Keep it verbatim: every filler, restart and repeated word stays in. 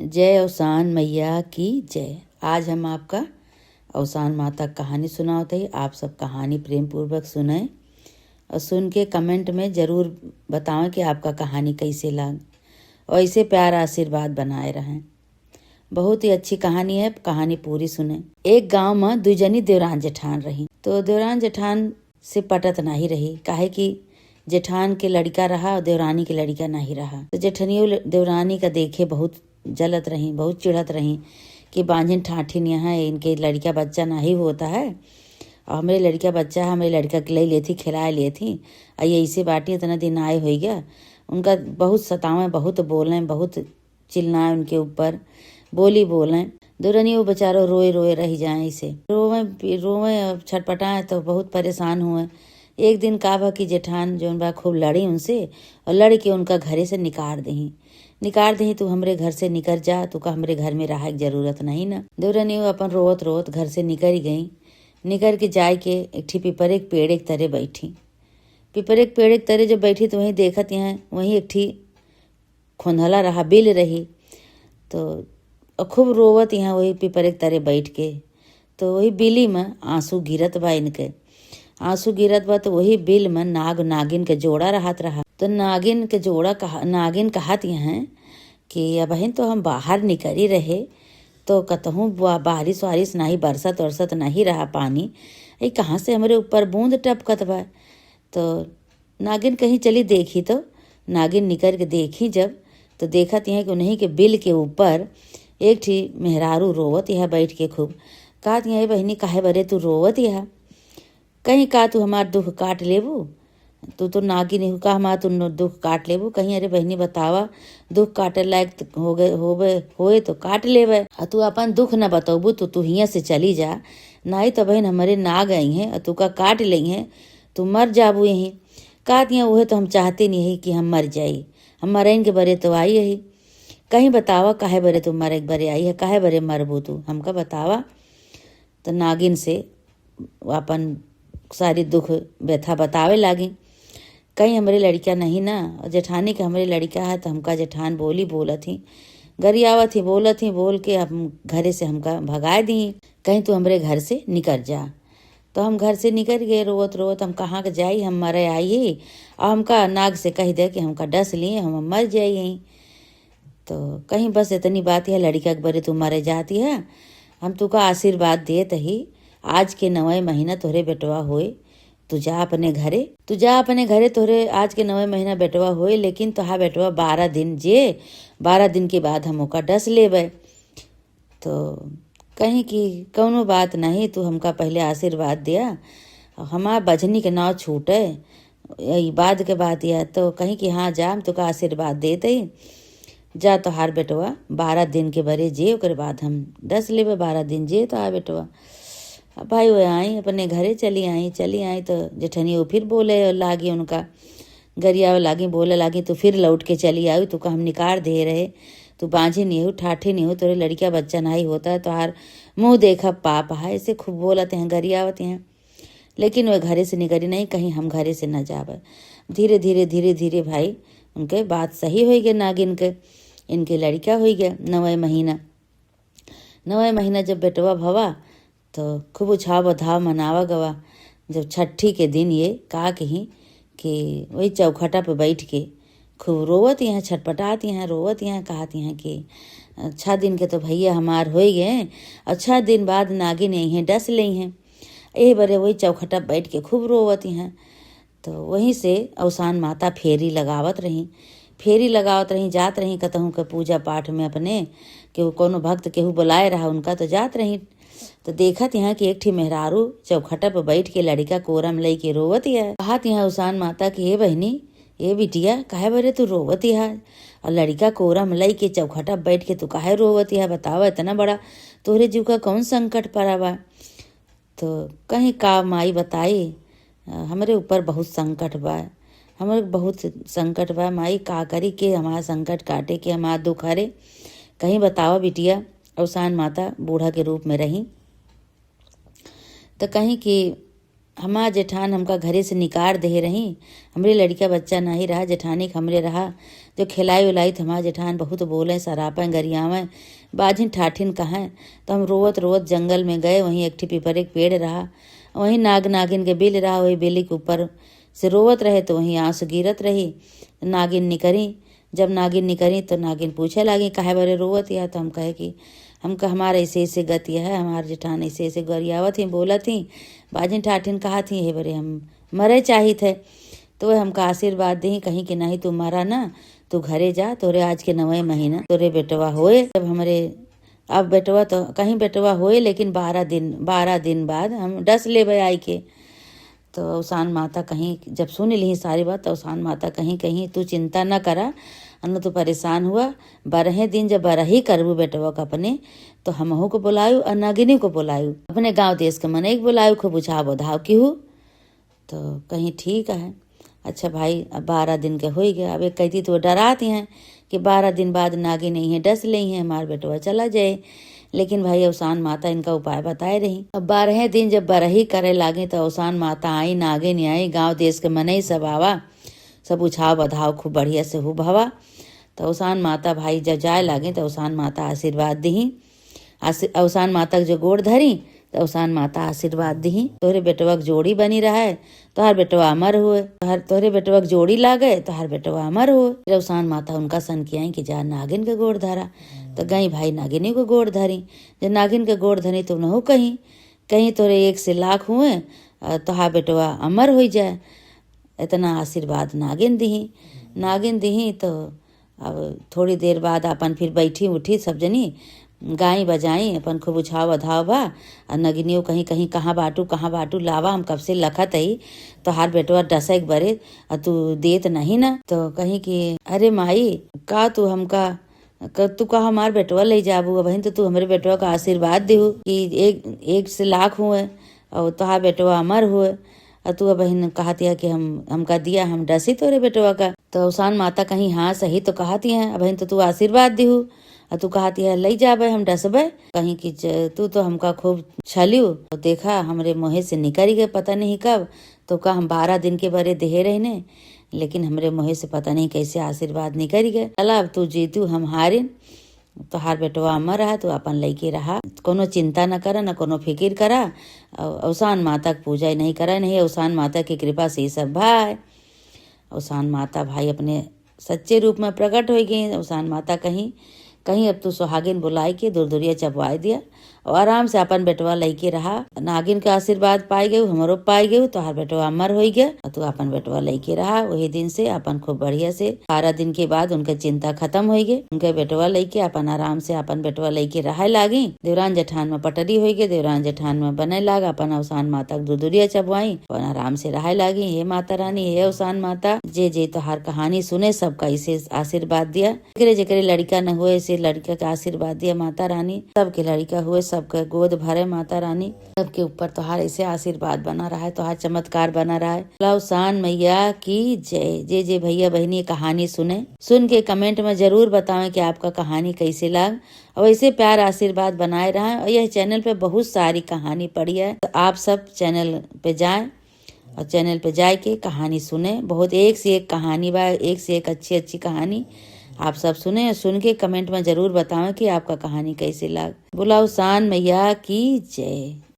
जय अवसान मैया की जय। आज हम आपका अवसान माता क कहानी सुनावत हई। आप सब कहानी प्रेम पूर्वक सुने और सुन के comment में जरूर बतावें कि आपका कहानी कैसे लाग। और ऐसे प्यार आशीर्वाद बनाए रहें। बहुत ही अच्छी कहानी है, कहानी पूरी सुने। एक गांव में दुई जनी देवरान जेठान रही। तो देवरान जेठान से पटत नाही रही, काहे कि जेठान के लड़िका रहा और देवरानी के लड़िका नाही रहा। तो जेठनियो ल-, देवरानी का देखे बहुत जलत रही, बहुत चिढ़त रही कि बांझिन ठाठिन यहाँ इनके लड़िका बच्चा नाही होता है, और हमरे लड़िका बच्चा, हमरे लड़िका के ले लेथी, खिलाए लेथी, और ये ऐसे बाटी इतना दिन आए होइगा। उनका बहुत सतावें, बहुत बोलें, बहुत चिल्लाएं उनके ऊपर, बोली बोलें। देवरनियो बेचारो रोए रोए रह जाएं ऐसे। रोवें पी-, रोवें और छटपटाएं तो बहुत परेशान हुए। एक दिन का भा कि जेठान जौन बा खूब लड़ी उनसे और लड़ के उनका घरे से निकार दही। निकार दही, "तू हमरे घर से निकर जा, तू का हमरे घर में रहे के जरूरत नहीं ना।" देवरनियो अपन रोवत रोवत घर से निकर गई। निकर के जाए के एक ठी पीपरे के पेड़ एक तरे बैठी। पीपरे के पेड़ एक तरे जब बैठी तो वहीं देखत यहाँ, वहीं एक ठी खोंधला रहा, बिल रही। तो खूब रोवत यहाँ वही पीपरे के तरे बैठ के। तो वही बिली में आंसू गिरत बा इनके। आंसू गिरत बा तो वही बिल में नाग नागिन के जोड़ा रहत रहा। तो नागिन के जोड़ा कहा, नागिन कहत यहाँ कि अबहिन तो हम बाहर निकरी रहे, तो कतहूँ बा-, बारिश वारिश नाही, बरसत वरसत नाही रहा पानी, ये कहाँ से हमरे ऊपर बूंद टपकत बा? तो नागिन कहीं चली देखी, तो नागिन निकर के देखी जब, तो देखत यहाँ कि उन्हीं के बिल के ऊपर एक ठी मेहरारू रोवत यहाँ बैठ के खूब। कहत यहाँ, "ए बहिनी, काहे बरे तू रोवत यहाँ? कहीं का तू हमार दुख काट लेबू? तू तो नागिन हू, का हमार तू न-, दुख काट लेबू?" कहीं, "अरे बहिनी, बतावा, दुख काटे लायक त हो गए, होबे, होए तो काट लेबे। आ तू अपन दुख न बतौबू, तो तू हियाँ से चली जा, नाही तो बहिन हमरे नाग आई हैं और तू का काट लेई हैं, तू मर जाबू यहीं।" कहत यहाँ, "उहे तो हम चाहते नहीं है कि हम मर जाई, हम मरइन के बरे तो आई यही। कहीं बतावा, काहे बरे तू मरे के बरे आई है, काहे बरे मरबू तू, हमका बतावा।" तो नागिन से अपन सारी दुख व्यथा बतावे लागी। कहीं हमरे लड़िका नहीं ना, और जेठानी के हमरे लड़िका है, तो हमका जेठान बोली बोलत ही, गरियावत ही, बोलत ही, बोल के हम घरे से हमका भगाए दी, कहीं तू हमरे घर से निकर जा। तो हम घर से निकर गए रोवत रोवत, हम कहाँ के जाई, हम मरे आई ही, और हमका नाग से कह दे कि हमका डस लिए, हम मर जाई ही। तो कहीं बस इतनी बात है, लड़िका के बरे तू मरे जाती है, हम तुका आशीर्वाद देत ही, आज के नवे महीना तोहरे बेटवा होए, तू जा अपने घरे, तू जा अपने घरे, तोहरे आज के नवे महीना बेटवा होए, लेकिन तोहार बेटवा बारह दिन जे, बारह दिन के बाद हम ओका डस लेबे। तो कहीं कि कौनो बात नहीं, तू हमका पहले आशीर्वाद दिया, हमार बझनी के नाव छूटे, ई बाद के बात या। तो कहीं कि हाँ जा, हम तुका आशीर्वाद देत ही, जा तोहार बेटवा बारह दिन के बरे जे, ओकरे बाद हम डस लेबे, बारह दिन जे तोहार बेटवा। अब भाई वो आई, अपने घरे चली आई, चली आई तो जेठनियो फिर बोले लागी उनका, गरियावे लागी, बोले लागी, "तू फिर लौट के चली आऊ, तू का हम निकार दे रहे, तू बांझिन नहीं हू, ठाठिन नहीं हू, तोरे लड़िका बच्चा नहीं होता है, तोहार मुँह देखा पाप है।" ऐसे खूब बोलत हैं, गरियावत हैं, लेकिन वे घरे से निकरी नहीं, कहीं हम घरे से न जावे। धीरे धीरे, धीरे धीरे भाई उनके बात सही होई गए, नागिन के, इनके लड़िका होई गए नवे महीना। नवे महीना जब बेटवा भवा, तो खूब उछाव बधाव मनावा गवा। जब छठी के दिन ये का कही कि वही चौखटा पे बैठ के खूब रोवत यहाँ, छटपटात यहाँ, रोवत यहाँ, कहत यहाँ कि "छह दिन के तो भैया हमार होई गए, और छह दिन बाद नागिन यहीं डस लेई हैं।" एह बरे वही चौखटा पे बैठ के खूब रोवत यहाँ। तो वहीं से अवसान माता फेरी लगावत रही, फेरी लगावत रही, जात रही कतहूँ के पूजा पाठ में अपने, केहू कौनो भक्त केहू बुलाए रहा उनका, तो जात रही। तो देखत यहाँ कि एक ठी मेहरारू चौखटा पर बैठ के लड़िका कोरा में लई के रोवत है। कहत यहाँ अवसान माता कि, "हे बहिनी, ए बिटिया, काहे बरे तू रोवत है? और लड़िका कोरा में लई के चौखटा पर बैठ के तू काहे रोवत है? बतावा, इतना बड़ा तोहरे जीव का कौन संकट पड़ा बा?" तो कहीं का माई बताई, अ, हमरे ऊपर बहुत संकट बा, हमरे बहुत संकट बा माई, का करी के हमार संकट काटे के हमार दुख हरे। कहीं बतावा बिटिया, अवसान माता बूढ़ा के रूप में रही। तो कहीं कि हमार जेठान हमका घरे से निकार देहे रही। हमरे लड़िका बच्चा नाहीं रहा, जेठानी के हमरे रहा, जो खिलाई उलाई त हमार जेठान बहुत बोले, सरापे, गरियावे, बाझिन ठाठिन कहे। तो हम रोवत रोवत जंगल में गए, वहीं एक ठे पीपरे के पेड़ रहा, वहीं नाग नागिन के बिल रहा, वही बिल के ऊपर से रोवत रहे, तो वहीं आंसू गिरत रही। नागिन निकरी, जब नागिन निकरी तो नागिन पूछे लागी, "काहे बरे रोवत या?" तो हम कहे कि हम कह, "हमार ऐसे ऐसे गति है, हमार जेठान ऐसे ऐसे गरियावत ही, बोलत ही, बाझिन ठाठिन कहत ही, हे बरे हम मरे चाहित है।" तो वह हमका आशीर्वाद दही, कहीं कि, "नहीं, तू मरा ना, तू घरे जा, तोरे आज के नवे महीना तोरे बेटवा होए।" जब हमरे अब बेटवा तो कहीं बेटवा होए, लेकिन बारह दिन, बारह दिन बाद हम डस लेबे आई के। तो अवसान माता कहीं, जब सुन लिही सारी बात, तो अवसान माता कहीं, कहीं, "तू चिंता न करा, न तू परेशान हुआ। बारहे दिन जब बरही करबू बेटवा का अपने, तो हमहू को बुलायू और नगिनी को बुलायू, अपने गांव देश के मनई के बुलायू, खूब उछाव बधाव किहू।" तो कहीं, "ठीक है।" अच्छा भाई, अब बारह दिन के होई गए। अब एक कहती तो डराती हैं कि बारह दिन बाद नागिन इहें डस लेइहें, हमार बेटवा चला जाए। लेकिन भाई अवसान माता इनका उपाय बताए रही। अब बारहे दिन जब बरही करे लागी तो अवसान माता आई, नागिन आई, गांव देश के मनई सब आवा, सब उछाव बधाव खूब बढ़िया से हु भवा। तो अवसान माता भाई जब जाए लागी तो अवसान माता आशीर्वाद दिही। आशी-, अवसान माता के जो गोड़ धरी, तो अवसान माता आशीर्वाद दिही, "तोहरे बेटवा के जोड़ी बनी रहे, तोहार बेटवा अमर होए, तोहर, तोहरे बेटवा के जोड़ी लागे, तोहार बेटवा अमर होए।" फिर अवसान माता उनका सन कियाई कि जा नागिन के गोड़ धरा। तो गई भाई नागिनी को गोड़ धरी। जब नागिन के गोड़ धरी तो उनहू कहीं, कहीं, "तोहरे एक से लाख हुए और तोहार बेटवा अमर होई जाए।" इतना आशीर्वाद नागिन दिही। नागिन दिही तो अब थोड़ी देर बाद अपन फिर बैठी उठी सब जनी, गाई बजाई, अपन खूब उछाव बधाव बा। आ नगिनियो कहीं, कहीं, "कहाँ बाटू, कहाँ बाटू, लावा, हम कब से लखत हई, तोहार बेटवा डसे के बरे, आ तू देत नहीं ना।" तो कहीं कि, "अरे माई, का तू हमका, क-, तू का हमार बेटवा ले जाबू? अबहिन तो तू हमरे बेटवा का आशीर्वाद दिहू कि एक, एक से लाख हुए और तोहार बेटवा अमर हुए, और तू अबहिन कहत या कि हम, हमका दिया, हम डसी तोरे बेटवा का।" तो अवसान माता कहीं, "हाँ, सही तो कहत ही हैं, अबहिन तो तू आशीर्वाद दिहू, आ तू कहत ही है, 'लई जाबे, हम डसबे।'" कहीं कि ज-, "तू तो हमका खूब छलियो, तो देखा, हमरे मुँहे से निकरि गए, पता नहीं कब, तो का हम बारह दिन के बरे देहे रहने, लेकिन हमरे मुँहे से पता नहीं कैसे आशीर्वाद निकरि गए। चला, अब तू जीतू, हम हारिन, तोहार बेटवा अमर रहा, तू अपन लइके रहा, कोनो चिंता न करा, न कोनो फिकिर करा, और अवसान माता के पूजा ही नहीं करा, नहीं, अवसान माता की कृपा से ये सब भाई।" अवसान माता भाई अपने सच्चे रूप में प्रकट होइ गई। अवसान माता कहीं, कहीं, "अब तू सुहागिन बुलाए के दुरदुरिया चबवाए दिया और आराम से अपन बेटवा लइके रहा। नागिन का आशीर्वाद पाए गए, हमरो पाए गए, तोहार बेटवा अमर होइ गया और तू अपन बेटवा लइके रहा।" वही दिन से अपन खूब बढ़िया से बारह दिन के बाद उनके चिंता खत्म होइ गए। उनके बेटवा लइके अपन आराम से अपन बेटवा लइके रहे लागी। देवरान जेठान में पटरी होइ गए, देवरान जेठान में बने लाग, अपन अवसान माता के दुरदुरिया चबवाई, अपन आराम से रहे लागी। हे माता रानी, हे अवसान माता, जे जे तोहार कहानी सुने, सबका ऐसे आशीर्वाद दिया। जेकरे जेकरे लड़िका न हुए, ऐसे लड़िका के आशीर्वाद दिया माता रानी। सबके लड़िका हुए, सबके गोद भरे माता रानी। सबके ऊपर तोहार ऐसे आशीर्वाद बना रहा है, तोहार चमत्कार बना रहा है। बोला अवसान मैया की जय। जे जे भैया बहिनी कहानी सुने, सुन के comment में जरूर बतावें कि आपका कहानी कैसे लाग। और ऐसे प्यार आशीर्वाद बनाए रहें। और यह channel पे बहुत सारी कहानी पड़ी है, तो आप सब channel पे जाएं और channel पे जाए के कहानी सुने। बहुत एक से एक कहानी बा, एक से एक अच्छी अच्छी कहानी आप सब सुने। सुन के comment में जरूर बतावें कि आपका कहानी कैसे लाग। बोला अवसान मैया की जय।